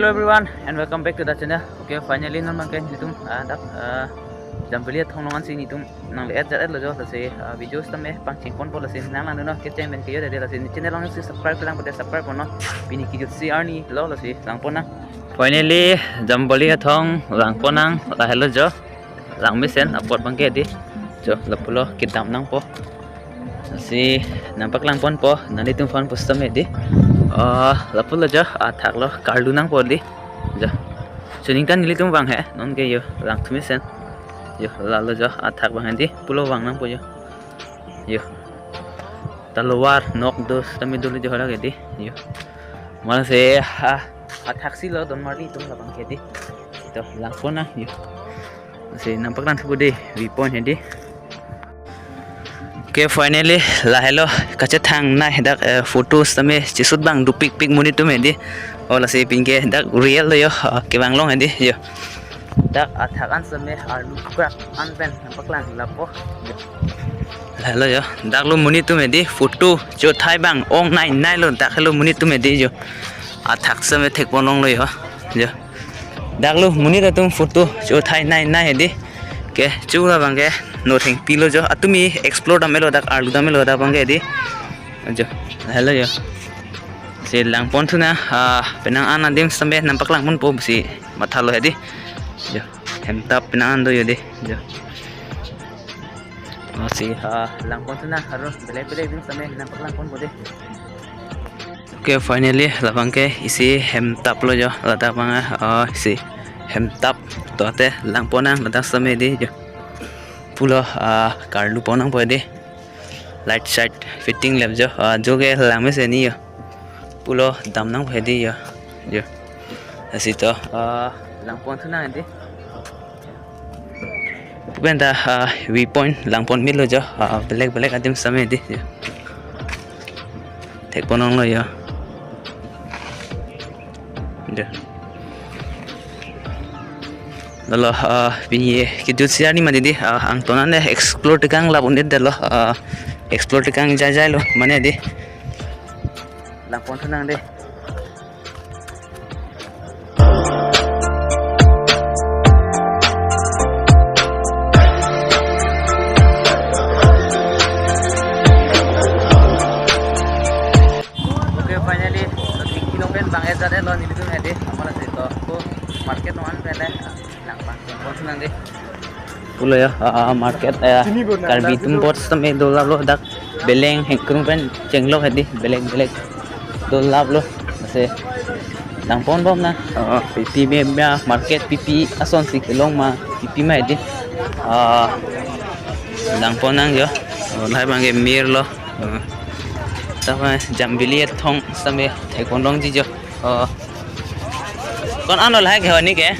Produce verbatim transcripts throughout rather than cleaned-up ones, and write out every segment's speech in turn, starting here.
Everyone and welcome back to the channel. Okay, finally non abangke nelitum ah, dak ah, Jambili athong along ansi nelitum nangle-et jat-etlo jo, lasi ah, video sitame pangchengponpo, lasi nanglangdunnon kecheng pen kejut ade, lasi channel along si subscribe lang pute subscribe ponnon. Pini kejutsi arnilo, lasi langponnang. Finally Jambili athong langponnang, lahelo jo. Langmesen apot abangke di. Jo, lapulo kedam nangpo. Si nangpaklangponpo, nanglitum aphan pusitame di. Oh, lapulo jo, athaklo, karlu nangpo di. Jo. Suningkan nelitum vang he, nonke jo, langthu mesen. Jo, lalo jo, athak abang he di, pulo vang nangpo jo. Jo. Ta lower, nok do sitame dolo jo lake di. Jo. Mane se, ah, athaksi lo don marli atum labangke di. To, langponnang jo. Si nangpaklangthupo di, viewpoint he di. Okay, finally lahelo kachethangnei dak eh, photo sitame cheshoot abang dopikpik monit atum he di. Oh, lasi pinke dak real lo jo, ah, kevang along he di jo. Dak athak an sitame arlu krak an pen nangpaklang lapo. Jo. Lahelo jo, daklo monit atum he di, photo chothai abang ongneinei lo, dak helo monit atum he di jo. Athak sitame thekponlonglo jo. Jo. Daklo monit atum photo chothai neinei he di. Ke, chu labangke no thengpilo jo. Atumi explore dam-etlo dak, arlu dam-etlo dak abangke di. Jo. Lahelo jo. Si langponthunang, ah, penang an adim sitame nangpaklangponpo si mathalo he di. Jo. Hemtap penang an do jo di. Jo. Oh, si, ah, langponthunang, haro belek belek adim sitame nangpaklangponpo di. Okay, finally labangke isi hemtaplo jo, ladak abang, ah, isi hemtap. To ate langponnang ladak sitame di jo. Pulo, ah, karlu ponnangpo di. Light side fitting lap jo, ah, jo ke langmesen ni jo. Pulo dam nangpo di jo. Jo. Lasi to, ah, langponthunang di. Pen ta, ah, viewpoint langpon milo jo, ah, belek belek adim sitame di. Jo. Thekponlonglo jo. Jo. Lalo, ah, pini kejutsi arni mane di, ah, angton an explore tekang lap un-edetlo, ah, explore tekang jai jailo mane di. Langponthunang di. Okay, finally, so tingki along pen bang-et jat-etlo nelitum he di, amal ase to, ko market along an pen le, lang pangchengponthunang di. Pulo jo, ah, market, eh, Karbi atum apot sitame dolaplo dak beleng hengkrung pen chenglok he di, belek belek dolaplo. Lasi langponbomnang, ah, pi pi me ma market pi pi asonsi kelong ma pi pi ma he di. Ah, langponnang jo. Oh, lahai abangke mir lo. Ah. Tama Jambili athong sitame thekponlongji jo. Oh. Ko-an lo lahai ke ho ni ke?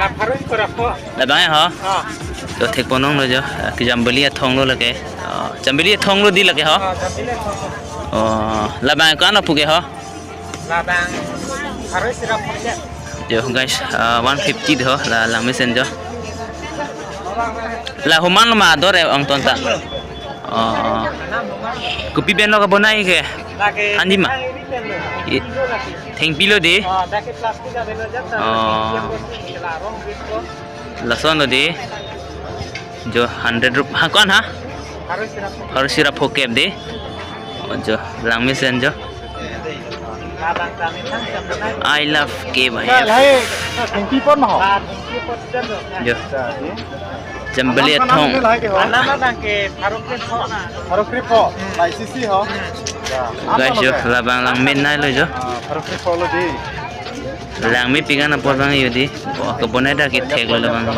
La pharo sirapho. Labang ho? Ah. To thekponlonglo jo. Ah, ke Jambili athong lo lake. Ah, Jambili athong lo di lake ho? Ah, Jambili athong lo. Oh, labang ko-an lo pu ke ho? Labang pharo sirapho ke. Jo guys, ah, one fifty ho, la langmesen jo. La human lo ma ador e angton ta. Oh. Kopi pen lo kabonai ke? Lake Anji ma? Thengri pen lo. I-, thengpilo di? Ah, dak ke plastic avelo jat ta. Oh. Thengri pen lo, la rong rit ko. Lasonlo di. Jo hundred rup-, ha, ko-an ha? Pharo sirapho. Pharo sirapho kep di. Oh, jo langmesen jo. Labang kami kan jam nai. I love K Y F. Lahai thengpi pon ma ho? Ah, thengpi pon jam lo. Jo. Jambili athong. Alam abangke pharo krepho na. Pharo krepho. Lai sisi ho. Guys, jo labang langmeneilo jo. Ah, pharo krepho lo di. Langmepik an apot abang jo di. Bo, kebonai dak ketheklo labang.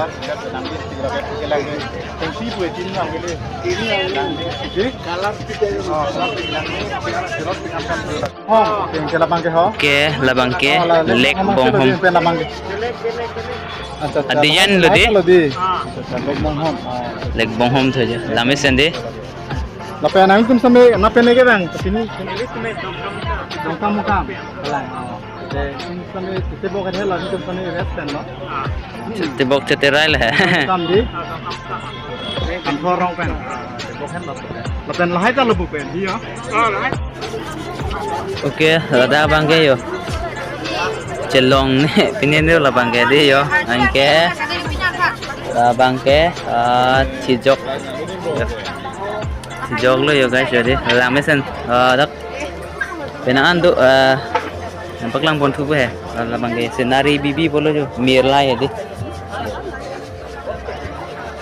Thengpi pu e tin lang ke le. Color. Oh, ke labang ke ho? Ke labang ke Lake Bonghom. Pen labang ke. Accha, accha. Design lo di. Lo di. Accha, accha, Lake Bonghom. Oh. Lake Bonghom tho jo. Langmesen di. Lapen nangtum sitame, lapen ke bang, sini. Dongkamukam. Kalang. Oh. Te, nangtum sitame, tebok ke hela, nangtum sitame rest kan, no? Tebok cheterai le. Kam di. Anthor rong pen. Lapen lahai ta lo pu pen, di yo. Okay, ladak abangke jo. Chelong ne, pini ne labang ke dei yo, anke labang ke, ah, thijok. Thijok lo yo guys, jadi langmesen, ah, dak penang an do, ah, nangpaklang ponthu he, labang ke scenery bibi pulo jo, mirlai he dei.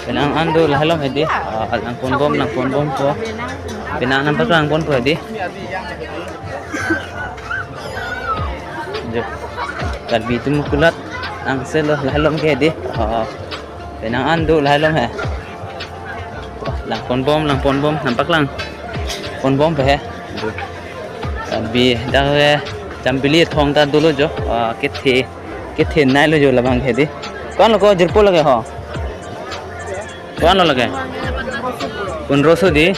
Penang an do lahai along he dei. Ah, lang ponbom, lang ponbompo. Penang nangpaklang ponpo he dei. Jo. Karbi atum kulat angselo lahai along ke he dei. Ah, penang an do lahai along he. Wah, lang ponbom, lang ponbom, nangpaklang ponbompo he. Jo. Karbi dak he Jambili thong ta dolo jo. Ah, kethe. Kethenei lo jo labang ke dei. Ko-an lo ko jirpo lake ho? Ko-an lo lake? Pondroso dei.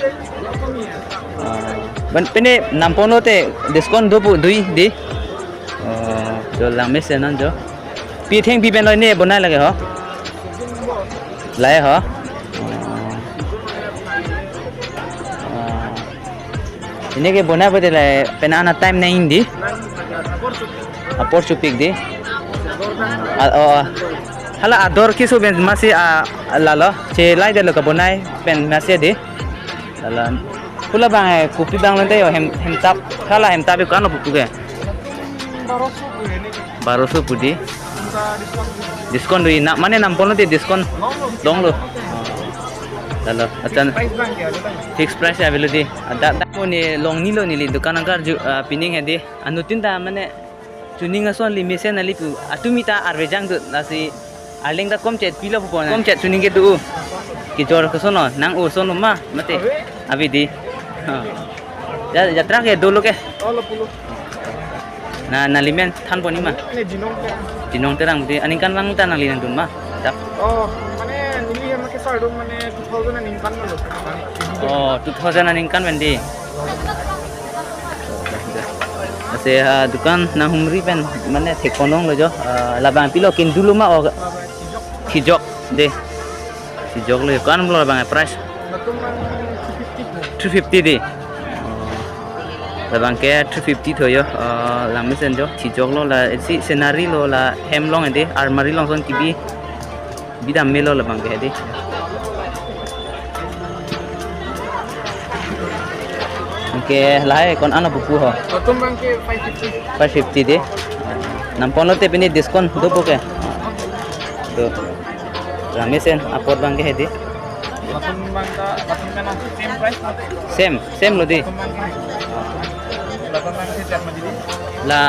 Ah, ban pene nangpon lote discount dopo dei dei. Ah, jo langmesen an jo. Pi thengpi pen lo ne bonai lake ho? Lahai ho? Ah. Ah. Pini ke bonai pute lahai penang an time nangji dei. Apor chopik dei. Ah, oh, ah. Hala ador keso pen masi, ah, lalo. Chelai detlo kabonai pen masi dei. Lalo. Hu labang he, kopi abang lote yo hem, hemtap. Hala hemtap ko-an lo pupu ke? Baroso pu dei. Discount dei na, mane nangpon lote discount longlo. Lalo, achan. Fixed price avelo dei. Ada, ada ko ne longnilo neli dukan angkar ju, ah, pining he dei. Anuttin ta mane chuning ason limesen ali pu. Atumi ta arve jang do lasi arleng ta komchet pilo pupo na. Komchet chuning kedo. Kejor koson lo, nang-o ason lo ma, mate. Ave dei. Ha. Ja, jatra ke dolo ke. Oh, lo pulo. Na, nangli men than pon ma? Ne Jinong Terang. Jinong Terang dei, aningkan vang ta nangli nangdun ma? Dak. Oh, mane neli hem ke sardom mane two thousand aningkan lo. Oh, two thousand aningkan pen dei. Ase, ah, dukan nanghumri pen mane thek ponlonglo jo. Ah, labang pilo, kendu lo ma o? Thijok dei. Thijok lo, ko-an lo labang price? Latum abang three fifty. Three fifty dei. Oh. Labang ke three fifty tho yo. Oh, langmesen jo. Thijok lo la isi scenery lo la hem along he dei. Armari along ason kebi. Bidam melo labang ke he dei. Anke lahai ko-an lo pupu ho? Latum abang ke five fifty. Five fifty dei. Nangpon lote pini discount dopo ke? Do. Langmesen apor abang ke he dei. Latum abang ta, latum abang same price mate. Same, same lo dei. Latum abang ke. Latum abang ke chat mati dei. La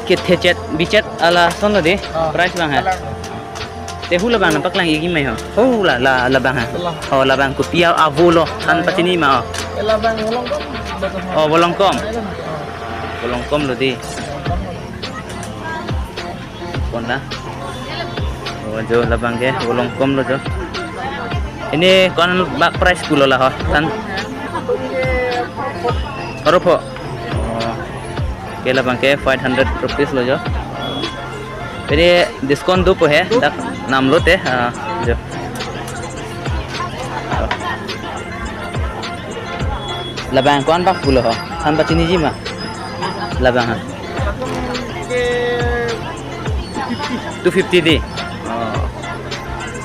kethechet bichet alason lo dei. Ah, price abang he. Kalang. Te hu labang nangpaklang-ikji ma ho? Hu la, la, labang he. Kalang. Oh, labang kopi avo lo, than pachini ma ho? Eh, labang Volongkom. Oh, Volongkom. Volongkom lo dei. Pon la. Oh, jo labang ke Volongkom lo jo. Pini ko-an bak price pulo la ho? Than. Arupo. Oh. Ke labang ke five hundred rupees lo jo. Pini discount dopo he, dak nam lote, ah, jo. Labang ko-an bak pulo ho? Than pachiniji ma? Labang ha. Two fifty dei. Oh.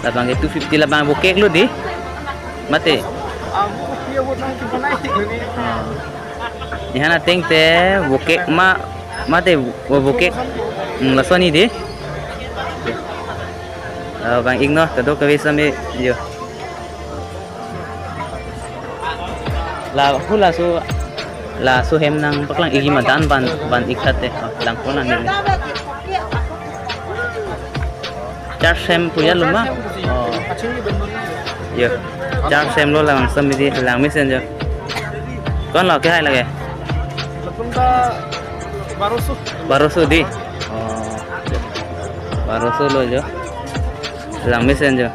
Labang ke two fifty, labang vokek lo dei. Mate. Ah, vokek abang ke bonai tik lo ne. Ah. Ne han ateng te vokek ma, mate vo-, vokek. Hmm, lason dei. Ah, vang-iknon, kadokave same jo. La hu laso, laso hem nangpaklang-ikji ma, dan van, van-ik tha te. Oh, lang pon nang ne. Charge hem pu ya lo ma? Oh. Yo. Charge hem lo, labang same dei, langmesen jo. Ko-an lo kehai lake? Latum ta baroso. Baroso dei. Oh. Baroso lo jo. Langmesen jo.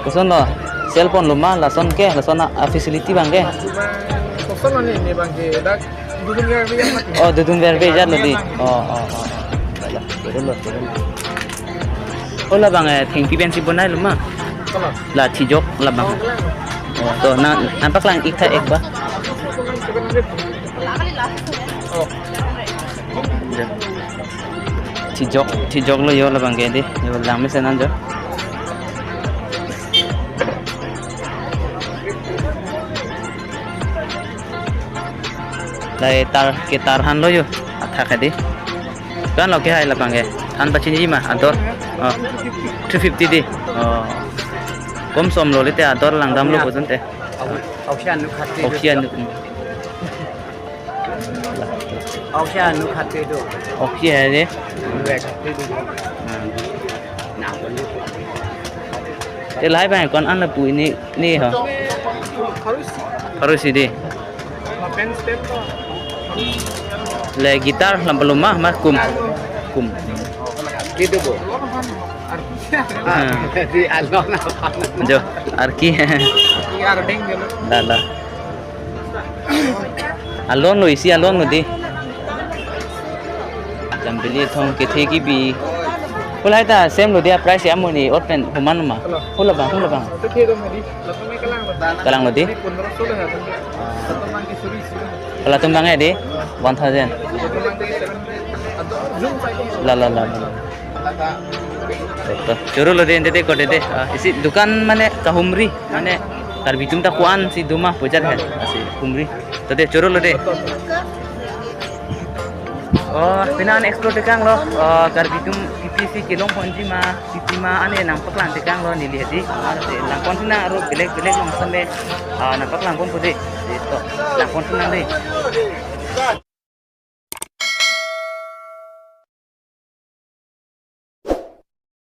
Koson lo? Sell ponlo ma lason ke, lason a, a facility abang ke? Abang koson lo ne, ne abang ke dak dodun verve ajat mati. Oh, dodun verve ajat lo dei. Oh, oh, oh. Baiklah, turun lo, turun lo. Oh, labang, eh, thengpi pensi bonai lo ma? Kalang. La thijok labang. Oh, kalang. Oh, to nang, nangpaklang-ik tha ek ba. Seven hundred. Oh. Ya. Thijok, thijoklo jo labang ke dei. Jo lang mesen an jo. Lahai tar, ketar hanlo jo. Athak ke dei. Ko-anlo kehai labang ke? An pachiniji ma ador? Oh. Three fifty dei. Oh. Kom somlo lite ador langdamlo puson te. Auksian nu khati. Auksian nu. Auksian nu khati do. Auksian dei. Khati do. Hmm. Te lahai abang ko-an lapu ini, ini ho. Pharo isi dei. Le guitar lam paloma ma kum. Kum. Gitu, Bu. Ah, di alon apa? Jo, arki. Iya, ardeng gitu. La, la. Alonlo, isi alonlo dei. Jambili thong kethe kebi. Ko lahai ta same lo dei, price ya muni ot pen human ma. Hula bang, hula bang. Kalanglo dei. Pala tumbang ya dei, one thousand. La, la, la, la. To, to. Chorolo dei, ante dei ko dei dei. Ah, isi dukan mane kahumri, mane Karbi atum ta ko-ansi doma pujar hai. Asi humri. To dei, chorolo dei. Oh, pini an explore tekanglo. Oh, Karbi atum P P C kelong ponji ma, P P ma ane nangpaklang tekanglo neli hedi. Aro te langpon sina aro belek belek long sampai, ah, nangpaklang ponpo dei. Dei to, langpon sina dei.